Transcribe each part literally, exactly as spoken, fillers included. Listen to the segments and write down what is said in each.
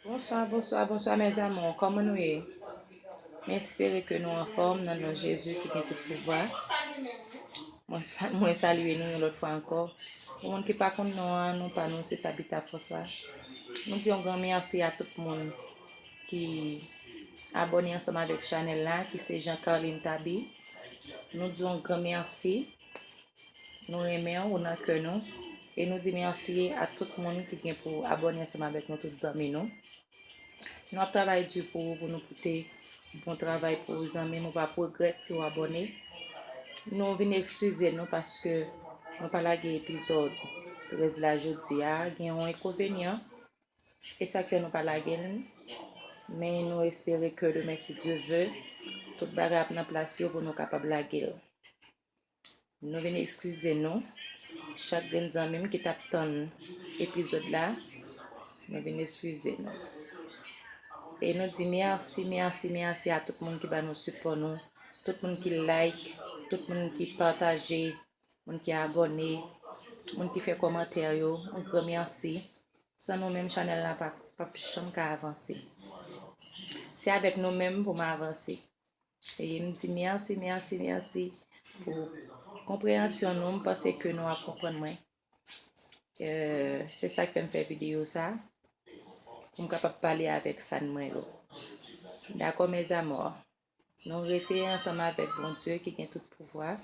Bonsoir, bonsoir, bonsoir, mes amours. Comment nous est? Mwen espere ke nou anfòm nan non Jezi ki gen tout pouvwa. Mwen sa- mwen salye nou yon lòt fwa ankò. Pou moun ki pa konn non an, non pa nou se Tabitha François. Nou di yon gran mèsi a tout moun ki abòne ansanm avèk chanèl la, ki se Jean Carlin Tabi. Nou di yon gran mèsi. Nou renmen w, ou nan kè nou. E nou di mèsi a tout moun ki gen pou abòne ansanm avèk nou, tout zanmi nou. Nou ap travay di pou ou, pou nou pote bon travay pou ou, zanmi m, ou p ap regrèt si w abòne. Nou vin eskize nou paske nou pa lage epizòd trèz la jodi a, gen yon enkonvenyan. E sa k fè nou pa lage l. Men nou espere ke demen, si Dye ve, tout bagay ap nan plas yo pou nou kapab lage l. Nou vin eskize nou. Chak grenn zanmi m ki t ap tann epizòd la, nou vin eskize nou. E nou di mèsi, mèsi, mèsi a tout moun ki ba nou sipò nou, tout moun ki like, tout moun ki pataje, moun ki abòne, moun ki fè kòmantè yo, yon gran mèsi. San nou menm, chanèl la p ap, p ap janm ka avanse. Se avèk nou menm pou m avanse. E m di mèsi, mèsi, mèsi pou konpreyansyon nou. M panse ke nou ap konprann mwen. Eh, se sa k fè m fè videyo sa, pou m kapab pale avèk fan mwen yo. Dakò, mes amours? Nou rete ansanm avèk Bondye ki gen tout pouvwa.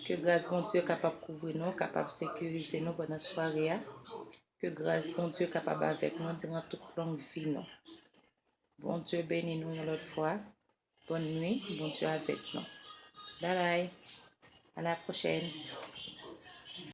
Ke gras Bondye kapab kouvri nou, kapab sekirize nou pandan sware a. Ke gras Bondye kapab avèk nou diran tout long vi nou. Bondye beni nou yon lòt fwa. Bòn nwi, Bondye avèk nou. Bye bye. À la prochaine.